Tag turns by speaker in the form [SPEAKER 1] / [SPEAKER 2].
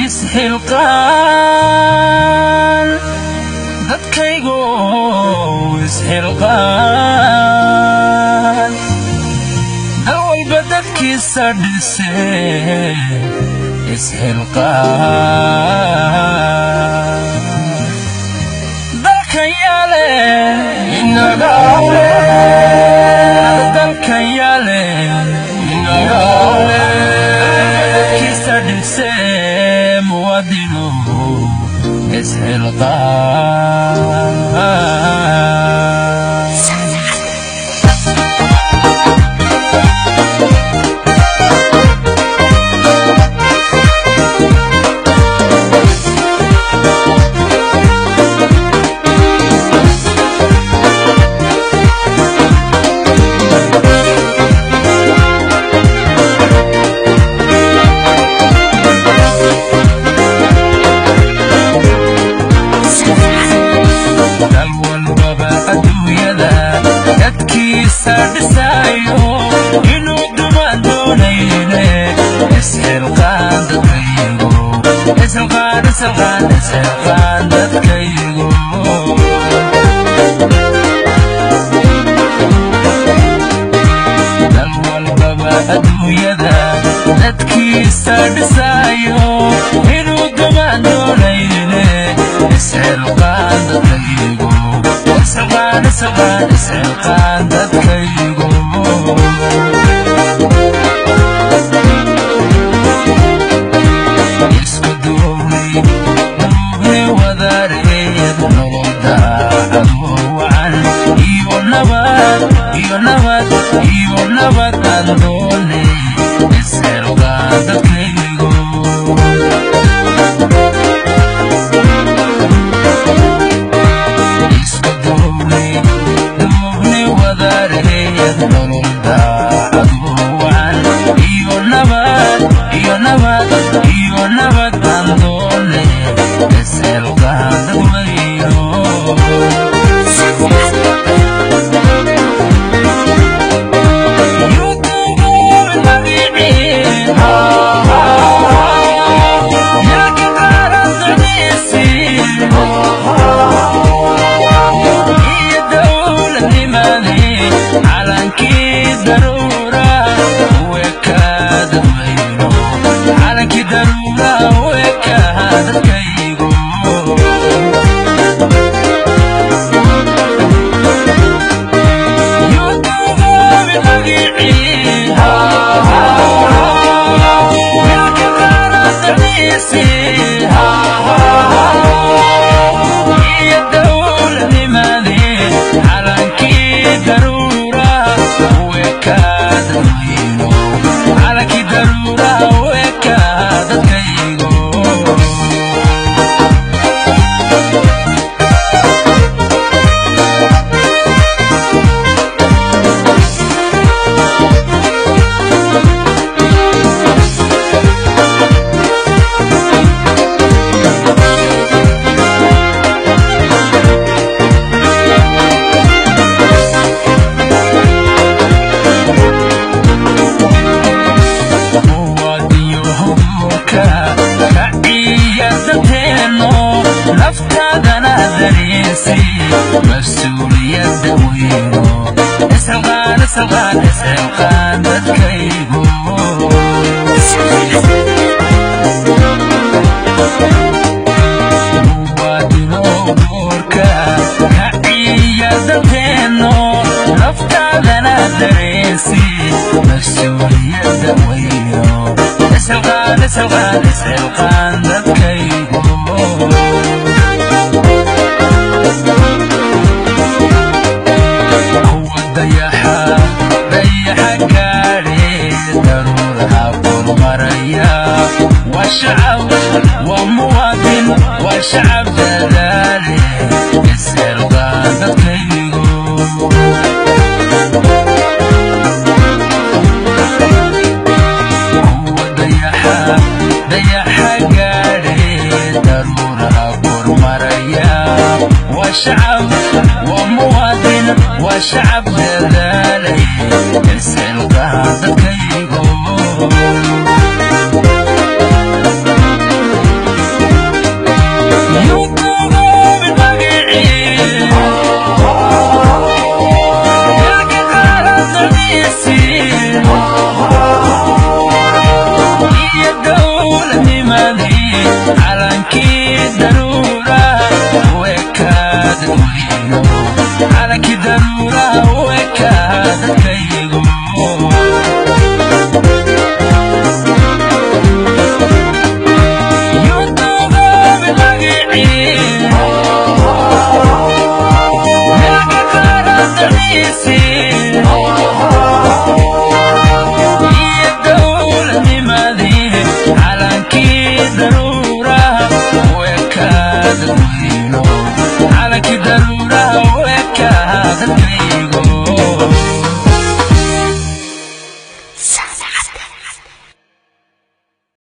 [SPEAKER 1] Isxilqaan dadkaygu, isxilqaan, dal walba dadkiisa dhise, isxilqaan. Dalkan yaale inagaale, dalkan yaale inagaale, dadkiisa dhise, muwaadinu isxilqaan. Dal walbaba adduunyada dadkiisa dhisaayo, inuu dumaan doonayne, isxilqaan dadkaygu, isxilqaan, isxilqaan, isxilqaan dadkaygu. Dal walbaba adduunyada dadkiisa dhisaayo, inuu dumaan doonayne, isxilqaan dadkaygu, isxilqaan, isxilqaan, isxilqaan dadkaygu. Isku duubni duubni wadareed, nolol daacad wacan iyo nabad, iyo nabad, iyo nabad aan doone, isxilqaan dadkaygu. Isku duubni duubni wadareed, nolol daacad wacan iyo nabad, iyo nabad, iyo nabad aan doone, isxilqaan dadweyno. Dadkaygu dadkaygu. Muwaadinyo hudurka kaciya danteeno, naftaadana dareensay mas-uuliyadda weyno, isxilqaan, isxilqaan, isxilqaan dadkaygu. Muwaadino doorka kaciya danteeno, naftaadana dareensay mas-uuliyadda weyno, isxilqaan, isxilqaan, isxilqaan dadkaygu. Kuwa dayaxa dayaxa gaadhe, daruuraha kormaraya, waa shacab, waa muwaadin, waa shacab dadaale, isxilqaan dadkaygu. Kuwa dayaxa dayaxa gaadhe, daruuraha kormaraya, waa shacab, waa muwaadin, waa shacab dadaale, isxilqaan dadkaygu. Calankii.